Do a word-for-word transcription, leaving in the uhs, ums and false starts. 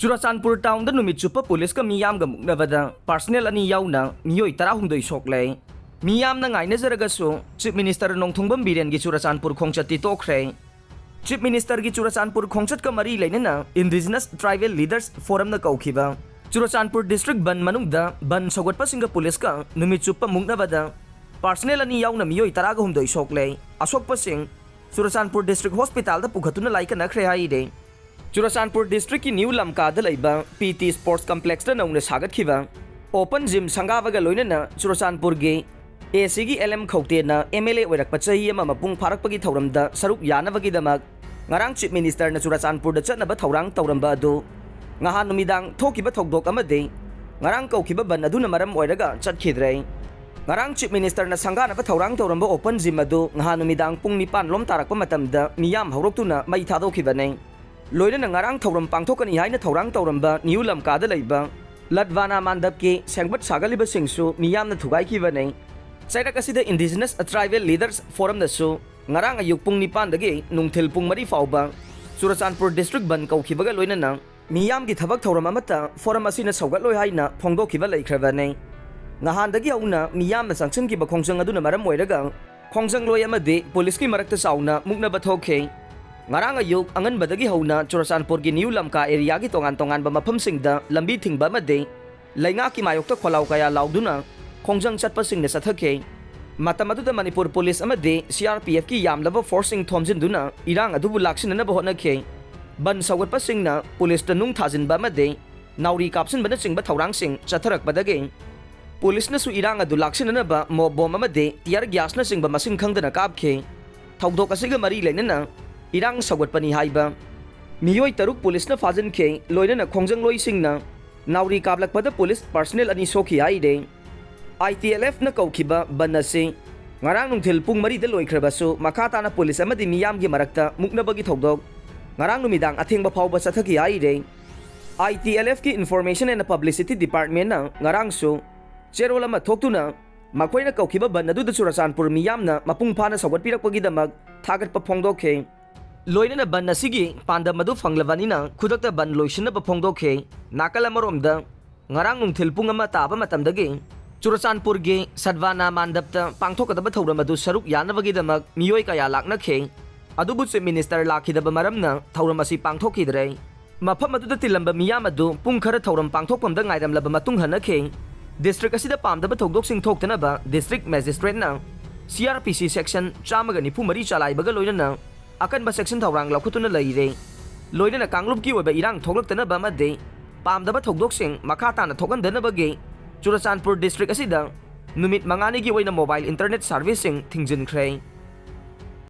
ꯆꯨꯔꯆꯥꯟꯄꯨꯔ ꯇꯥꯎꯟꯗ ꯅꯨꯃꯤꯠ ꯆꯨꯞꯄ ꯄꯨꯂꯤꯁꯀ ꯃꯤꯌꯥꯝꯒ ꯃꯨꯛꯅꯕꯗ ꯄꯥꯔꯁꯅꯦꯜ ꯑꯅꯤ ꯌꯥꯎꯅ ꯃꯤꯑꯣꯏ ꯇꯔꯥꯍꯨꯝꯗꯣꯏ ꯁꯣꯛꯂꯦ꯫ ꯃꯤꯌꯥꯝꯅ ꯉꯥꯏꯅꯖꯔꯒꯁꯨ ꯆꯤꯐ ꯃꯤꯅꯤꯁꯇꯔ ꯅꯣꯡꯊꯣꯡꯕꯝ ꯕꯤꯔꯦꯟꯒꯤ ꯆꯨꯔꯆꯥꯟꯄꯨꯔ ꯈꯣꯡꯆꯠꯇꯤ ꯇꯣꯛꯈ꯭ꯔꯦ꯫ ꯆꯤꯐ ꯃꯤꯅꯤꯁꯇꯔꯒꯤ ꯆꯨꯔꯆꯥꯟꯄꯨꯔ ꯈꯣꯡꯆꯠꯀ ꯃꯔꯤ ꯂꯩꯅꯅ ꯏꯟꯗꯤꯖꯤꯅꯁ ꯇ꯭ꯔꯥꯏꯕꯦꯜ ꯂꯤꯗꯔꯁ ꯐꯣꯔꯝꯅ ꯀꯧꯈꯤꯕ ꯆꯨꯔꯆꯥꯟꯄꯨꯔ ꯗꯤꯁꯇ꯭ꯔꯤꯛ ꯕꯟ ꯃꯅꯨꯡꯗ ꯕꯟ ꯁꯧꯒꯠꯄꯁꯤꯡꯒ ꯄꯨꯂꯤꯁꯀ ꯅꯨꯃꯤꯠ ꯆꯨꯞꯄ ꯃꯨꯛꯅꯕꯗ ꯄꯥꯔꯁꯅꯦꯜ ꯑꯅꯤ ꯌꯥꯎꯅ ꯃꯤꯑꯣꯏ ꯇꯔꯥꯒ ꯍꯨꯝꯗꯣꯏ ꯁꯣꯛꯂꯦ꯫ ꯑꯁꯣꯛꯄꯁꯤꯡ ꯆꯨꯔꯆꯥꯟꯄꯨꯔ ꯗꯤꯁꯇ꯭ꯔꯤꯛ ꯍꯣꯁꯄꯤꯇꯥꯜꯗ ꯄꯨꯈꯠꯇꯨꯅ ꯂꯥꯏꯀꯠꯅꯈ꯭ꯔꯦ ꯍꯥꯏꯔꯦ꯫ ꯆꯨꯔꯆꯥꯟꯄꯨꯔ ꯗꯤꯁꯇ꯭ꯔꯤꯛꯀꯤ ꯅ꯭ꯌꯨ ꯂꯝꯀꯥꯗ ꯂꯩꯕ ꯄꯤ ꯇꯤ ꯁ꯭ꯄꯣꯔꯠꯁ ꯀꯝꯄ꯭ꯂꯦꯛꯁꯇ ꯅꯧꯅ ꯁꯥꯒꯠꯈꯤꯕ ꯑꯣꯄꯟ ꯖꯤꯝ ꯁꯪꯒꯥꯕꯒ ꯂꯣꯏꯅꯅ ꯆꯨꯔꯆꯥꯟꯄꯨꯔꯒꯤ ꯑꯦ ꯁꯤꯒꯤ ꯑꯦꯜ ꯑꯦꯝ ꯈꯧꯇꯦꯅ ꯑꯦꯝ ꯑꯦꯜ ꯑꯦ ꯑꯣꯏꯔꯛꯄ ꯆꯍꯤ ꯑꯃ ꯃꯄꯨꯡ ꯐꯥꯔꯛꯄꯒꯤ ꯊꯧꯔꯝꯗ ꯁꯔꯨꯛ ꯌꯥꯅꯕꯒꯤꯗꯃꯛ ꯉꯔꯥꯡ ꯆꯤꯐ ꯃꯤꯅꯤꯁꯇꯔꯅ ꯆꯨꯔꯆꯥꯟꯄꯨꯔꯗ ꯆꯠꯅꯕ ꯊꯧꯔꯥꯡ ꯇꯧꯔꯝꯕ ꯑꯗꯨ ꯉꯍꯥꯟ ꯅꯨꯃꯤꯗꯥꯡ ꯊꯣꯛꯈꯤꯕ ꯊꯧꯗꯣꯛ ꯑꯃꯗꯤ ꯉꯔꯥꯡ ꯀꯧꯈꯤꯕ ꯕꯟ ꯑꯗꯨꯅ ꯃꯔꯝ ꯑꯣꯏꯔꯒ ꯆꯠꯈꯤꯗ꯭ꯔꯦ꯫ ꯉꯔꯥꯡ ꯆꯤꯐ ꯃꯤꯅꯤꯁꯇꯔꯅ ꯁꯪꯒꯥꯅꯕ ꯊꯧꯔꯥꯡ ꯇꯧꯔꯝꯕ ꯑꯣꯄꯟ ꯖꯤꯝ ꯑꯗꯨ ꯉꯍꯥꯟ ꯅꯨꯃꯤꯗꯥꯡ ꯄꯨꯡ ꯅꯤꯄꯥꯟ ꯂꯣꯝ ꯇꯥꯔꯛꯄ ꯃꯇꯝꯗ ꯃꯤꯌꯥꯝ ꯍꯧꯔꯛꯇꯨꯅ ꯃꯩ ꯊꯥꯗꯣꯛꯈꯤꯕꯅꯤ꯫ ꯂꯣꯏꯅꯅ ꯉꯔꯥꯡ ꯊꯧꯔꯝ ꯄꯥꯡꯊꯣꯛꯀꯅꯤ ꯍꯥꯏꯅ ꯊꯧꯔꯥꯡ ꯇꯧꯔꯝꯕ ꯅ꯭ꯌꯨ ꯂꯝꯀꯥꯗ ꯂꯩꯕ ꯂꯠꯚꯥꯅꯥ ꯃꯥꯟꯗꯞꯀꯤ ꯁꯦꯝꯒꯠ ꯁꯥꯒꯠꯂꯤꯕꯁꯤꯡꯁꯨ ꯃꯤꯌꯥꯝꯅ ꯊꯨꯒꯥꯏꯈꯤꯕꯅꯤ꯫ ꯆꯩꯔꯛ ꯑꯁꯤꯗ ꯏꯟꯗꯤꯖꯤꯅꯁ ꯇ꯭ꯔꯥꯏꯕꯦꯜ ꯂꯤꯗꯔꯁ ꯐꯣꯔꯝꯅꯁꯨ ꯉꯔꯥꯡ ꯑꯌꯨꯛ ꯄꯨꯡ ꯅꯤꯄꯥꯟꯗꯒꯤ ꯅꯨꯡꯊꯤꯜ ꯄꯨꯡ ꯃꯔꯤ ꯐꯥꯎꯕ ꯆꯨꯔꯆꯥꯟꯄꯨꯔ ꯗꯤꯁꯇ꯭ꯔꯤꯛ ꯕꯟ ꯀꯧꯈꯤꯕꯒ ꯂꯣꯏꯅꯅ ꯃꯤꯌꯥꯝꯒꯤ ꯊꯕꯛ ꯊꯧꯔꯝ ꯑꯃꯠꯇ ꯐꯣꯔꯝ ꯑꯁꯤꯅ ꯁꯧꯒꯠꯂꯣꯏ ꯍꯥꯏꯅ ꯐꯣꯡꯗꯣꯛꯈꯤꯕ ꯂꯩꯈ꯭ꯔꯕꯅꯤ꯫ ꯉꯍꯥꯟꯗꯒꯤ ꯍꯧꯅ ꯃꯤꯌꯥꯝꯅ ꯆꯪꯁꯤꯟꯈꯤꯕ ꯈꯣꯡꯖꯪ ꯑꯗꯨꯅ ꯃꯔꯝ ꯑꯣꯏꯔꯒ ꯈꯣꯡꯖꯪꯂꯣꯏ ꯑꯃꯗꯤ ꯄꯨꯂꯤꯁꯀꯤ ꯃꯔꯛꯇ ꯆꯥꯎꯅ ꯃꯨꯛꯅꯕ ꯊꯣꯛꯈꯤ꯫ ꯉꯔꯥꯡ ꯑꯌꯨꯛ ꯑꯉꯟꯕꯗꯒꯤ ꯍꯧꯅ ꯆꯨꯔꯆꯥꯟꯄꯨꯔꯒꯤ ꯅ꯭ꯌꯨ ꯂꯝꯀꯥ ꯑꯦꯔꯤꯌꯥꯒꯤ ꯇꯣꯉꯥꯟ ꯇꯣꯉꯥꯟꯕ ꯃꯐꯝꯁꯤꯡꯗ ꯂꯝꯕꯤ ꯊꯤꯡꯕ ꯑꯃꯗꯤ ꯂꯩꯉꯥꯛꯀꯤ ꯃꯥꯌꯣꯛꯇ ꯈꯣꯜꯂꯥꯎ ꯀꯌꯥ ꯂꯥꯎꯗꯨꯅ ꯈꯣꯡꯖꯪ ꯆꯠꯄꯁꯤꯡꯅ ꯆꯠꯊꯈꯤ꯫ ꯃꯇꯝ ꯑꯗꯨꯗ ꯃꯅꯤꯄꯨꯔ ꯄꯨꯂꯤꯁ ꯑꯃꯗꯤ ꯁꯤ ꯑꯥꯔ ꯄꯤ ꯑꯦꯐꯀꯤ ꯌꯥꯝꯂꯕ ꯐꯣꯔꯁꯁꯤꯡ ꯊꯣꯝꯖꯤꯟꯗꯨꯅ ꯏꯔꯥꯡ ꯑꯗꯨꯕꯨ ꯂꯥꯛꯁꯤꯟꯅꯅꯕ ꯍꯣꯠꯅꯈꯤ꯫ ꯕꯟ ꯁꯧꯒꯠꯄꯁꯤꯡꯅ ꯄꯨꯂꯤꯁꯇ ꯅꯨꯡ ꯊꯥꯖꯤꯟꯕ ꯑꯃꯗꯤ ꯅꯥꯎꯔꯤ ꯀꯥꯞꯁꯤꯟꯕꯅꯆꯤꯡꯕ ꯊꯧꯔꯥꯡꯁꯤꯡ ꯆꯠꯊꯔꯛꯄꯗꯒꯤ ꯄꯨꯂꯤꯁꯅꯁꯨ ꯏꯔꯥꯡ ꯑꯗꯨ ꯂꯥꯛꯁꯤꯟꯅꯅꯕ ꯃꯣꯞ ꯕꯣꯝ ꯑꯃꯗꯤ ꯇꯤꯌꯔ ꯒ꯭ꯌꯥꯁꯅꯆꯤꯡꯕ ꯃꯁꯤꯡ ꯈꯪꯗꯅ ꯀꯥꯞꯈꯤ꯫ ꯊꯧꯗꯣꯛ ꯑꯁꯤꯒ ꯃꯔꯤ ꯂꯩꯅꯅ ꯏꯔꯥꯡ ꯁꯧꯒꯠꯄꯅꯤ ꯍꯥꯏꯕ ꯃꯤꯑꯣꯏ ꯇꯔꯨꯛ ꯄꯨꯂꯤꯁꯅ ꯐꯥꯖꯤꯟꯈꯤ, ꯂꯣꯏꯅꯅ ꯈꯣꯡꯖꯪꯂꯣꯏꯁꯤꯡꯅ ꯅꯥꯎꯔꯤ ꯀꯥꯞꯂꯛꯄꯗ ꯄꯨꯂꯤꯁ ꯄꯥꯔꯁꯅꯦꯜ ꯑꯅꯤ ꯁꯣꯛꯈꯤ ꯍꯥꯏꯔꯦ꯫ ꯑꯥꯏ ꯇꯤ ꯑꯦꯜ ꯑꯦꯐꯅ ꯀꯧꯈꯤꯕ ꯕꯟ ꯑꯁꯤ ꯉꯔꯥꯡ ꯅꯨꯡꯊꯤꯜ ꯄꯨꯡ ꯃꯔꯤꯗ ꯂꯣꯏꯈ꯭ꯔꯕꯁꯨ, ꯃꯈꯥ ꯇꯥꯅ ꯄꯨꯂꯤꯁ ꯑꯃꯗꯤ ꯃꯤꯌꯥꯝꯒꯤ ꯃꯔꯛꯇ ꯃꯨꯛꯅꯕꯒꯤ ꯊꯧꯗꯣꯛ ꯉꯔꯥꯡ ꯅꯨꯃꯤꯗꯥꯡ ꯑꯊꯦꯡꯕ ꯐꯥꯎꯕ ꯆꯠꯊꯈꯤ ꯍꯥꯏꯔꯦ꯫ ꯑꯥꯏ ꯇꯤ ꯑꯦꯜ ꯑꯦꯐꯀꯤ ꯏꯟꯐꯣꯔꯃꯦꯁꯟ ꯑꯦꯟ ꯄꯕ꯭ꯂꯤꯁꯤꯇꯤ ꯗꯤꯄꯥꯔꯠꯃꯦꯟꯅ ꯉꯔꯥꯡꯁꯨ ꯆꯦꯔꯣꯜ ꯑꯃ ꯊꯣꯛꯇꯨꯅ ꯃꯈꯣꯏꯅ ꯀꯧꯈꯤꯕ ꯕꯟ ꯑꯗꯨꯗ ꯆꯨꯔꯆꯥꯟꯄꯨꯔ ꯃꯤꯌꯥꯝꯅ ꯃꯄꯨꯡ ꯐꯥꯅ ꯁꯧꯒꯠꯄꯤꯔꯛꯄꯒꯤꯗꯃꯛ ꯊꯥꯒꯠꯄ ꯐꯣꯡꯗꯣꯛꯈꯤ꯫ ꯂꯣꯏꯅꯅ ꯕꯟ ꯑꯁꯤꯒꯤ ꯄꯥꯟꯗꯝ ꯑꯗꯨ ꯐꯪꯂꯕꯅꯤꯅ ꯈꯨꯗꯛꯇ ꯕꯟ ꯂꯣꯏꯁꯤꯟꯅꯕ ꯐꯣꯡꯗꯣꯛꯈꯤ꯫ ꯅꯥꯀꯜ ꯑꯃꯔꯣꯝꯗ, ꯉꯔꯥꯡ ꯅꯨꯡꯊꯤꯜ ꯄꯨꯡ ꯑꯃ ꯇꯥꯕ ꯃꯇꯝꯗꯒꯤ ꯆꯨꯔꯆꯥꯟꯄꯨꯔꯒꯤ ꯁꯗꯚꯥꯅꯥ ꯃꯥꯟꯗꯞꯇ ꯄꯥꯡꯊꯣꯛꯀꯗꯕ ꯊꯧꯔꯝ ꯑꯗꯨ ꯁꯔꯨꯛ ꯌꯥꯅꯕꯒꯤꯗꯃꯛ ꯃꯤꯑꯣꯏ ꯀꯌꯥ ꯂꯥꯛꯅꯈꯤ꯫ ꯑꯗꯨꯕꯨ Chief Minister ꯂꯥꯛꯈꯤꯗꯕ ꯃꯔꯝꯅ ꯊꯧꯔꯝ ꯑꯁꯤ ꯄꯥꯡꯊꯣꯛꯈꯤꯗ꯭ꯔꯦ꯫ ꯃꯐꯝ ꯑꯗꯨꯗ ꯇꯤꯜꯂꯝꯕ ꯃꯤꯌꯥꯝ ꯑꯗꯨ ꯄꯨꯡ ꯈꯔ ꯊꯧꯔꯝ ꯄꯥꯡꯊꯣꯛꯐꯝꯗ ꯉꯥꯏꯔꯝꯂꯕ ꯃꯇꯨꯡ ꯍꯟꯅꯈꯤ꯫ District ꯑꯁꯤꯗ ꯄꯥꯝꯗꯕ ꯊꯧꯗꯣꯛꯁꯤꯡ ꯊꯣꯛꯇꯅꯕ District Magistrateꯅ C R P C section ꯆꯥꯝꯃꯒ ꯅꯤꯐꯨ ꯃꯔꯤ ꯆꯂꯥꯏꯕꯒ ꯂꯣꯏꯅꯅ ꯑꯀꯟꯕ section ꯊꯧꯔꯥꯡ ꯂꯧꯈꯠꯇꯨꯅ ꯂꯩꯔꯦ꯫ ꯂꯣꯏꯅꯅ ꯀꯥꯡꯂꯨꯞꯀꯤ ꯑꯣꯏꯕ ꯏꯔꯥꯡ ꯊꯣꯛꯂꯛꯇꯅꯕ ꯑꯃꯗꯤ ꯄꯥꯝꯗꯕ ꯊꯧꯗꯣꯛꯁꯤꯡ ꯃꯈꯥ ꯇꯥꯅ ꯊꯣꯛꯍꯟꯗꯅꯕꯒꯤ ꯆꯨꯔꯆꯥꯟꯄꯨꯔ district ꯑꯁꯤꯗ ꯅꯨꯃꯤꯠ ꯃꯉꯥꯅꯤꯒꯤ ꯑꯣꯏꯅ mobile internet serviceꯁꯤꯡ ꯊꯤꯡꯖꯤꯟꯈ꯭ꯔꯦ꯫